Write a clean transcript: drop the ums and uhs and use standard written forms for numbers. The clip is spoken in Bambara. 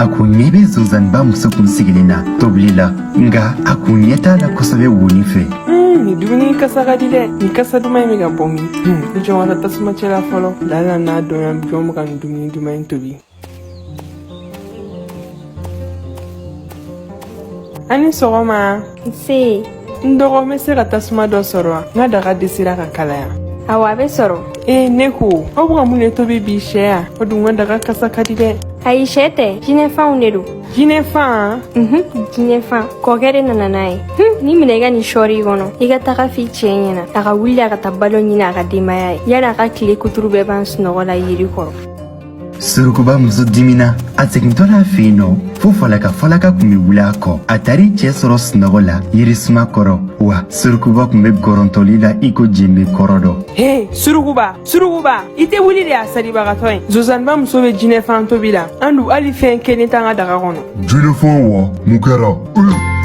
A kun ɲɛ bɛ zonzaniba muso kun sigilen na tobili la, nka a kun ɲɛ t'a la kosɛbɛ wonin fɛ. Nin dumuni kasa ka di dɛ. Nin kasa duman in bɛ ka bɔ min? I jɔ ka taa tasuma cɛla fɔlɔ. Lala n'a dɔnya jɔn bɛ ka nin dumuni duman in tobi. A ni sɔgɔma. Nse. N dɔgɔ, n bɛ se ka tasuma dɔ sɔrɔ wa? N ka daga dɛsɛra ka kalaya. Awɔ, a bɛ sɔrɔ. Ee, ne ko, aw bɛ ka mun de tobi bi? Sɛ ya? O dun ka daga kasa ka di dɛ. Ayi, sɛ tɛ, jinɛfanw de don. Jinɛfan? Mhm, jinɛfan. Kɔkɛ de nana n'a ye. Nin minɛ, i ka nin sɔɔri i kɔnɔ, i ka taga f'i cɛ ɲɛna a ka wuli, a ka taa balo ɲini a ka denbaya ye, yanni a ka tile kuturu bɛɛ ban sunɔgɔ la yiri kɔrɔ. Surukuba muso dimina. A segintɔ la fɛ yen nɔ, fo falaka falaka kun bɛ wuli a kɔ. A taar'i cɛ sɔrɔ sunɔgɔ la yirisuma kɔrɔ wa. Surukuba kun bɛ gɔrɔntɔli la i ko jenbe kɔrɔ dɔ. He, surukuba, surukuba, i tɛ wuli de a salibagatɔ ye? Zonzaniba muso bɛ jinɛfan tobi la, an dun hali fɛn kelen t'an ka daga kɔnɔ. Jinɛfan wa? Mun kɛra?